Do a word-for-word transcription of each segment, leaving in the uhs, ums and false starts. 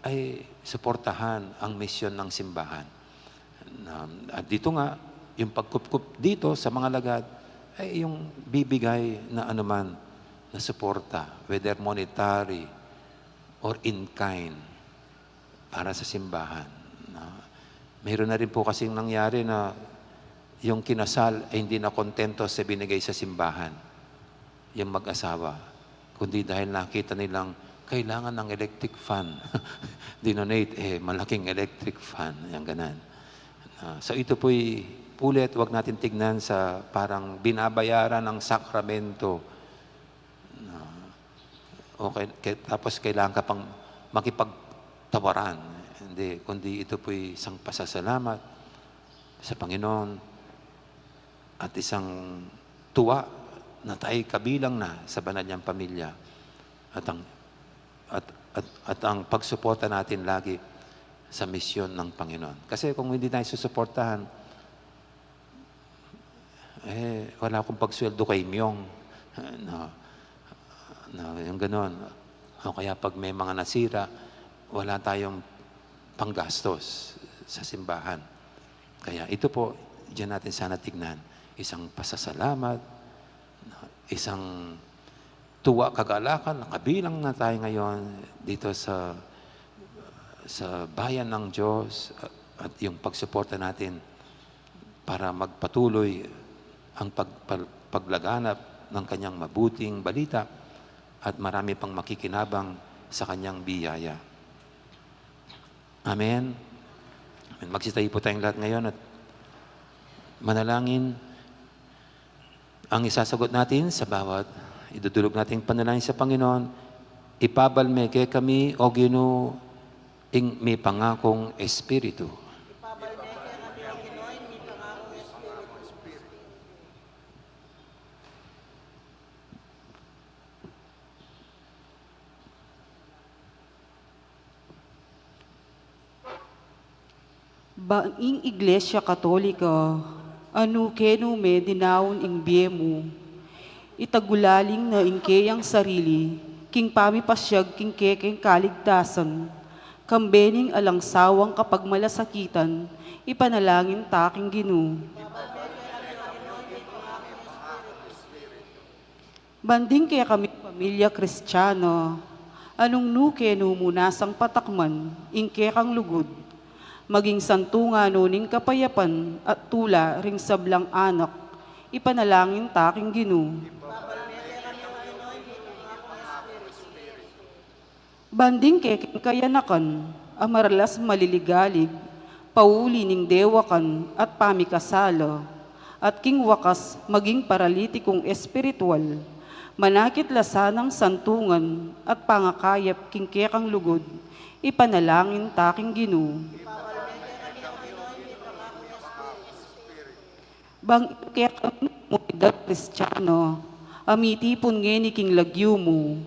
ay suportahan ang misyon ng simbahan. Na, at dito nga, yung pagkupkup dito sa mga alagad, ay yung bibigay na anuman na suporta, whether monetary or in kind, para sa simbahan. Na, mayroon na rin po kasing nangyari na yung kinasal ay hindi na kontento sa binigay sa simbahan, yung mag-asawa, kundi dahil nakita nilang kailangan ng electric fan, dinonate, eh, malaking electric fan, yung ganan. Ah, so ito po'y ulit, wag natin tignan sa parang binabayaran ng sakramento. Ah, okay, kay-, tapos kailangan ka pang makipagtawaran. Hindi, kundi ito po'y isang pasasalamat sa Panginoon at isang tuwa na tayo kabilang na sa banal niyang pamilya at ang, at, at, at ang pagsuporta natin lagi sa misyon ng Panginoon. Kasi kung hindi tayo susuportahan, eh, wala akong pagsweldo kay Myung. No. No, yung ganon. O kaya pag may mga nasira, wala tayong panggastos sa simbahan. Kaya ito po, diyan natin sana tignan. Isang pasasalamat, no, isang tuwa, kagalakan, nakabilang na tayo ngayon dito sa, sa bayan ng Diyos, at yung pagsuporta natin para magpatuloy ang pag-, pag-, paglaganap ng kanyang mabuting balita at marami pang makikinabang sa kanyang biyaya. Amen. Amen. Magsitayo po tayong lahat ngayon at manalangin. Ang isasagot natin sa bawat idudulog nating panalangin sa Panginoon, "Ipabalme kekami, O Ginu, ing mipangakung Espiritu." Ba ing Iglesia Katolika, a nu ke nu me dinaun ing bie mu, itagulaling na ing keyang sarili king pamipasyag king kekeng kaligtasan, kambe ning alang sawang kapagmalasakitan, ipanalangin ta king Ginu. Ban ding kekami pamilya Kristiana, a nung nu ke nu mu nasang patakman ing kekang lugud, maging santungan no ning kapayapan at tula ring sablang anak, ipanalangin ta king Ginu. Ban ding kekeng kayanakan a maralas maliligalig, pauli ning dewakan at pamikasala, at king wakas maging paralitikung espiritual, manakit la sanang santungan at pangakayap king kekang lugud, ipanalangin ta king Ginu. Bang ing kekang komunidad Kristiana a mitipun ngeni king lagyu mu,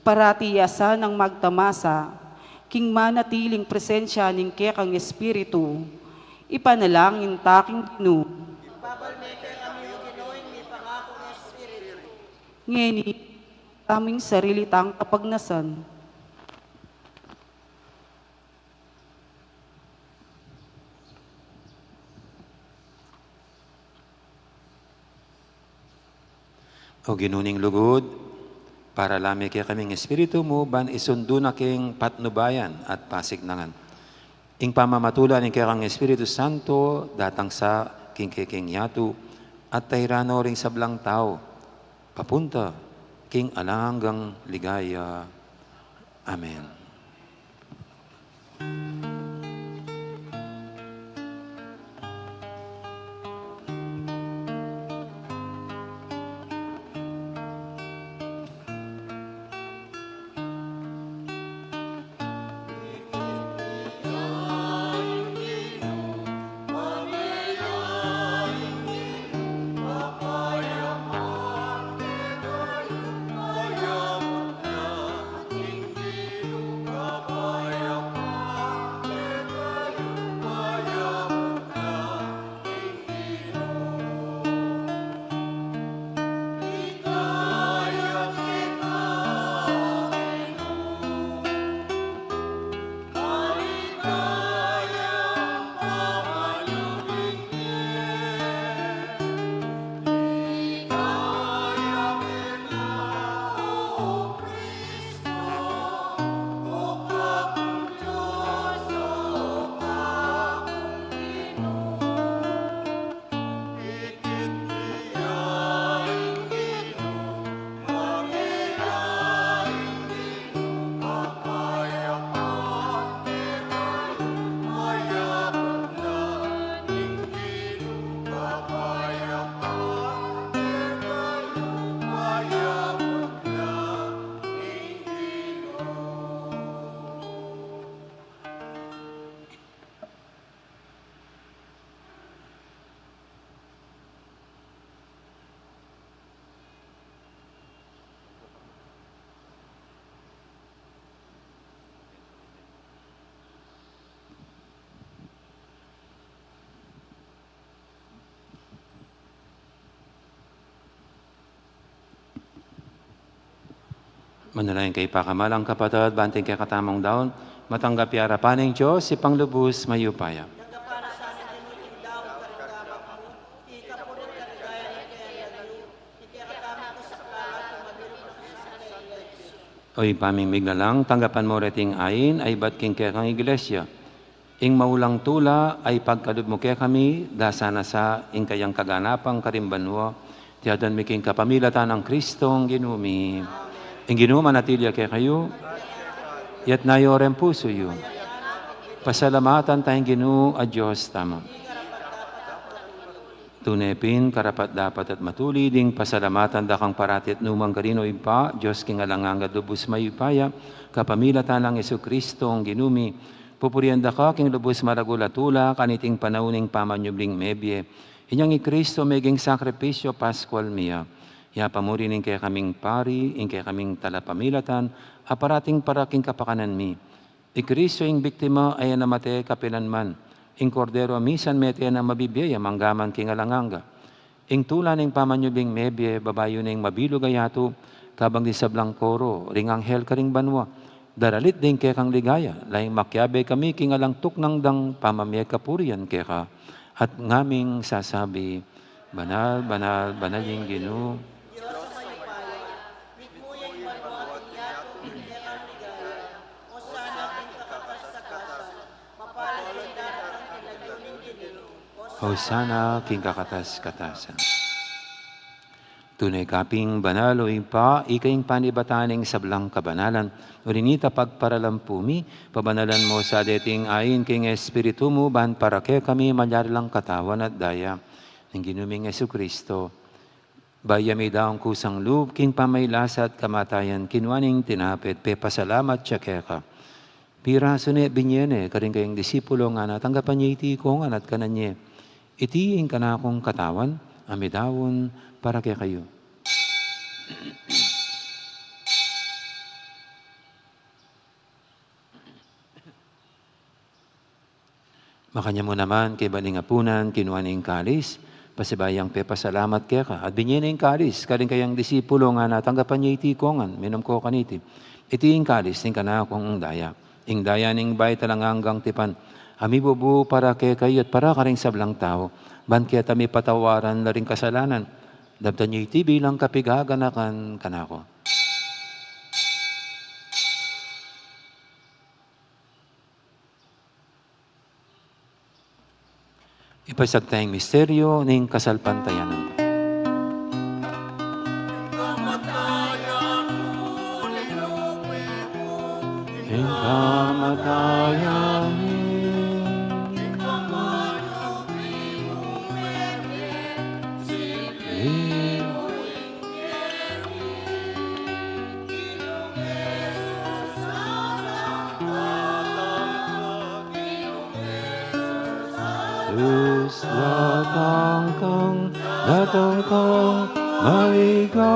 parati ya sanang magtamasa king manatiling presensya ning kekang Espiritu, ipanalangin ta king Ginu. Ngeni, taming sarili tang kapagnasan. O Ginu ning lugud, parala me kekami ing Espiritu mu ban isundu na king patnubayan at pasignangan ing pamamatula ning kekang Espiritu Santo, datang sa king kekeng yatu at tairan no ring sablang tau, papunta king alang anggang ligaya. Amen. Manalangin kayu pakamalan kung kapatad, ban ing kekatamung daun matanggap ya arapan ning Dios, Ibpang lubus mayupaya. O Ibpa ming miglalang, tanggapan mu reting ain a ibat king kekang Iglesia. Ing maulang tula a ipagkalub mu kekami, dasan na sa ing kayang kaganapan karing banua, iti adwan mi king kapamilatan nang Kristong Ginu mi. Ing Ginu manatili ya kekayu. Iyatas yu reng pusu yu. Pasalamatan taya ing Ginu a Dios tamu. Tune pin, karapat-dapat at matulid ing pasalamatan da kang parati at nu man karin, O Ibpa, Dios king alang angga at lubus mayupaya, kapamilatan nang Jesucristo, ing Ginu mi. Pupurian da ka king lubus maragul a tula, kaniting panaun ning pamanyubling mebie. Inyang i Cristo meging sakripisyu paskual mi ya. Yapamuri ning kekaming pari, ing kekaming talapamilatan, a parating para king kapakanan mi. I Cristo ing biktima a e na mate kapilan man, ing Kordero a misan mete na mabibie ya mangga man king alang angga. Ing tula ning pamanyubling mebie, babayu na ing mabilug a yatu, kabang ding sablang koro ring anghel karing banua, daralit ding kekang ligaya, laing makiabe kami king alang tuknang dang pamamie kapurian keka, at ngaming sasabi, Banal, banal, banal ing Ginu. Hosana king kakatas-katasan. Tune ka pin banal, O Ibpa, ika ing panibatan ning sablang kabanalan. Uli na nita pagparalampu mi, pabanalan mu sa deting ain king Espiritu mu, ban para kekami malyari lang katawan at daya ning Ginu ming Jesucristo. Bayu ya midaun kusang lub king pamagkasakit at kamatayan, kinua ne ing tinape, pepasalamat ya keka. Pirasu ne, binie ne karing kayang disipulo, ngana, tanggapan ye iti ikongan at kanan ye. Iti ing kanakung katawan a midaun para kekayu. Makanyan mu naman, kaybat ning apunan, kinua ne ing kalis, pasibayu yang pepasalamat keka, at binie ne ing kalis karing kayang disipulo, ngana, tanggapan ye iti ikongan, minum ko kaniti. Iti ing kalis ning kanakung daya, ing daya ning bayu at alang anggang tipan, a mibubu para kekayu at para karing sablang tau, ban keta mipatawaran la ring kasalanan. Daptan ye iti bilang kapaganakan kanaku. Ipasiag taya ing misteryu ning kasalpantayanan. Ing kamatayan mi. Sus, datang kang, datang kang maligaya.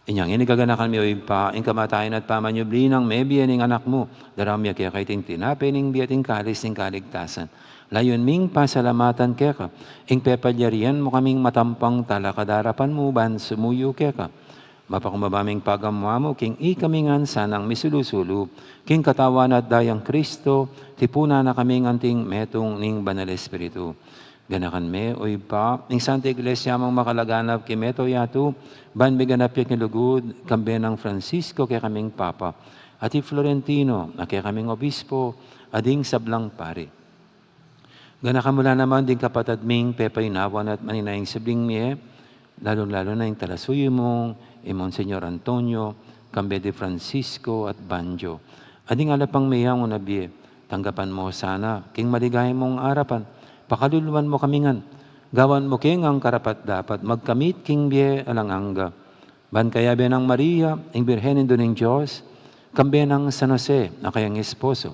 Inyang ini gaganakan mi, O Ibpa, ing kamatayan at pamanyubli nang mebie ning Anak mu, daraun mi keka iting tinape ning bie at ing kalis ning kaligtasan. Layun ming pasalamatan keka, ing pepalyarian mu kaming matampang talakad king arapan mu ban sumuyu keka. Mapakumbaba ming pagamu-amu king ikami ngan sanang misulu-sulu king katawan at dayang Kristo, tipunan na kaming anting metung ning Banal Espiritu. Ganakan me, O Ibpa, ing Santa Iglesia mung makalaganap king mabilug a yatu, ban miganap ya king lugud, kambe nang Francisco kekaming Papa, at i Florentino a kekaming Obispo, at ding sablang pari. Ganakan mu la naman ding kapatad ming pepaynawan at manenaya ing subling mie, lalung-lalu na ing talasuyu mung i Monsignor Antonio, kambe di Francisco at Banjo. At ding ala pang meyangu na bie, tanggapan mu sana king maligaya mung arapan, pakaluluan mu kami ngan, gawan mu ke ngang karapat-dapat magkamit king bie alang angga. Ban kayabe nang Maria, ing Birhen Indu ning Dios, kambe nang San Jose a kayang esposo,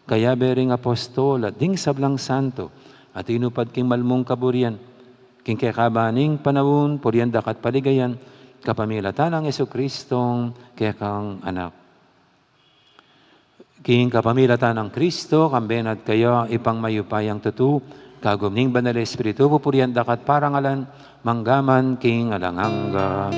kayabe ring apostol at ding sablang santo a tinupad king malmung kaburian, king kekaban ning panaun, purian daka at paligayan, kapamilatan nang Jesucristong kekang Anak. King kapamilatan nang Kristo, kambe na at kaya, Ibpang mayupayang tutu, Kagum ning Banal Espiritu, pupurian da ka at parangalan, mangga man king alang angga.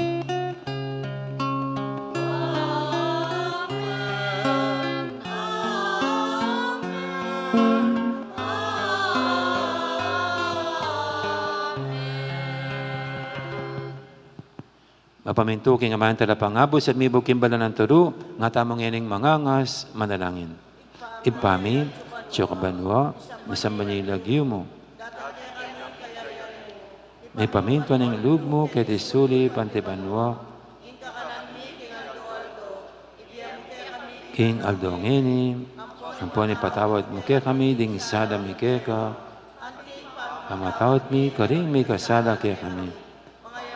Mapamintu king amanang talapangabus at mibug king banal nang turu, nga tamu ngening mangangas, manalangin. Ibpa mi, atsu ka banua, misamban ya ing lagyu mu. Mipamintuan ing lub mu, keti sulip anti banua. King aldo ngeni, ampon ipatawad mu kekami ding sala mi keka, pamatawad mi karing mikasala kekami.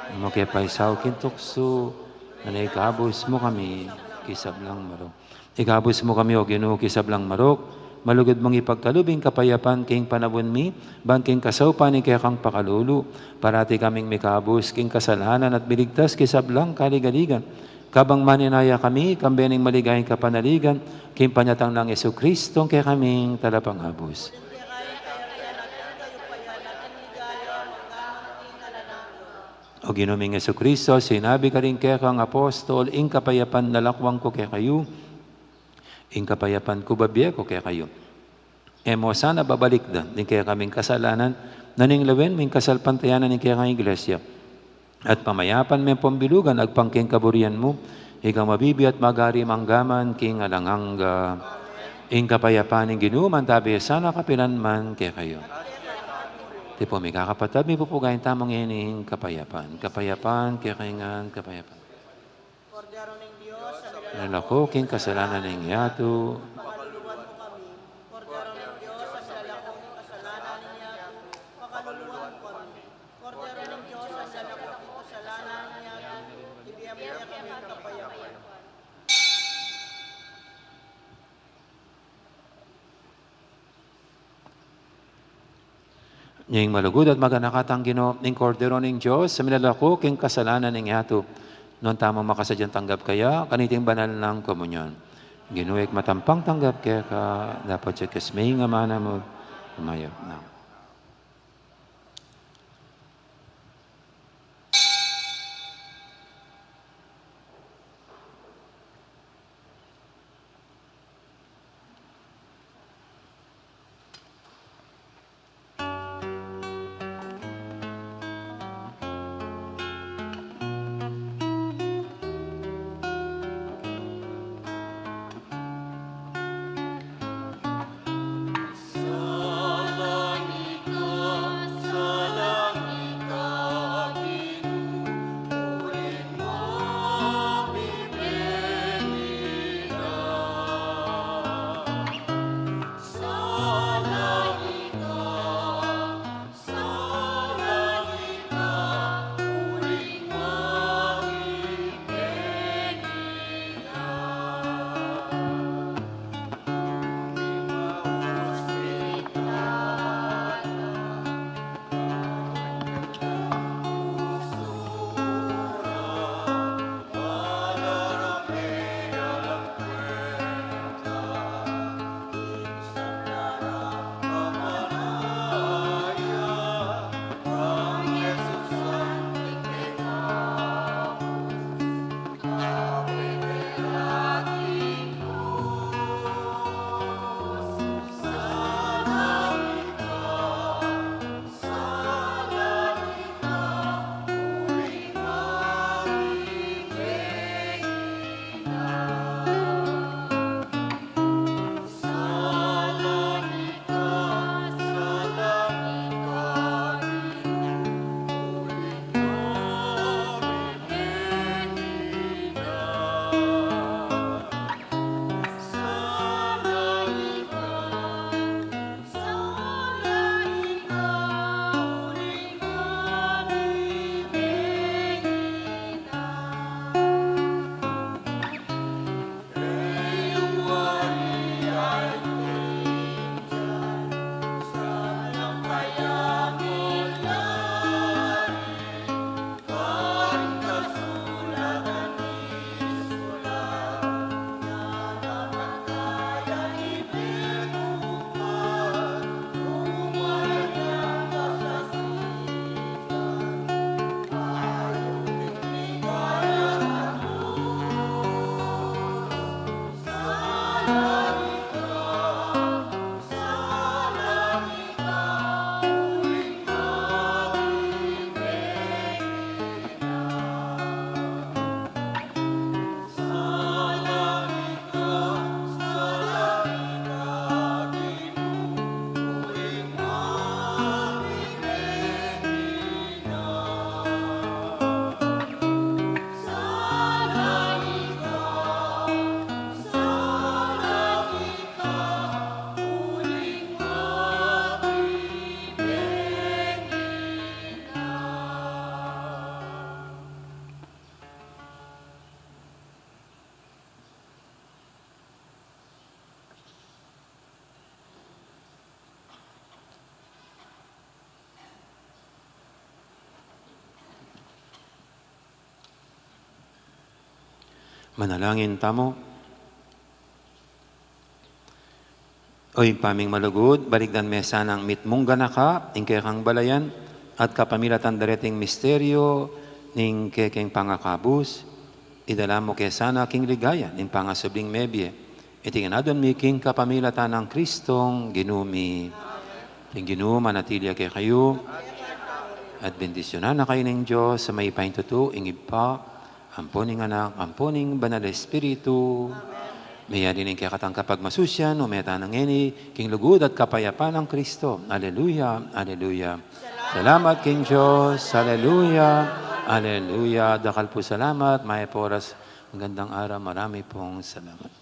E mu ke paisaul king tuksu, nune ikabus mu kami king sablang marok. Ikabus mu kami, O Ginu, king sablang marok, malugud mung ipagkalub ing kapayapan king panaun mi, ban king kasaupan ning kekang pakalulu, parati kaming mikabus king kasalanan at miligtas king sablang kaligaligan. Kabang maninaya kami, kambe ning maligayang kapanaligan, king panyatang nang Jesucristo, kekaming talapangabus. O Ginu ming Jesucristo, sinabi karing kekang apostol, ing kapayapan lalakwan ku kekayu, ing kapayapan ku bibie ku kekayu. E mu sana babalikdan ding kekaming kasalanan, nune lawen mu ing kasalpantayanan ning kekang Iglesia. At pamayapan me ampon bilugan agpang king kaburian mu, ika mabibie at magari mangga man king alang angga. Ing kapayapan ning Ginu manatili sana kapilan man kekayu. Iti pu, mikakapatad, mipupugayan tamu ngening kapayapan. Kapayapan kekayu ngan, kapayapan. Kordero ning Dios, a milalako king kasalanan ning yatu. Pakaluluan mu kami. Kordero ning Dios, a milalako king kasalanan ning yatu. Pakaluluan mu kami. Kordero ning Dios, a milalako king kasalanan ning yatu. Ibie mu kekami ing kapayapan. Ing malugud at maganaka tang Ginu, ing Kordero ning Dios, a milalako king kasalanan ning yatu. Nuan tamu makasadyang tanggap kaya kaniting banal nang komunyon. Ginu, ika matampang tanggap keka, dapot ya king amanu mu, umayap na. Manalangin tamu. O Ibpa ming malugud, balikdan me sanang mitmung ganaka ing kekang balayan, at kapamilatan dareting misteryo ning kekeng pangakabus, idala mu ke sana king ligaya ning pangasubling mebie. Iti ngan adwan mi king kapamilatan nang Kristong Ginu mi. Ing Ginu manatili ya kekayu, at bendisyunan na kayu ning Dios a mayupaya king tutu, ing Ibpa, ampo ning Anak, ampo ning Banal Espiritu. Meyari ning kekatang kapagmasusian, ume tana ngeni king lugud at kapayapan nang Kristo. Aleluya, aleluya. Salamat king Dios. Aleluya, aleluya. Dakal pu salamat, mayap a oras. Magandang araw, marami pong salamat.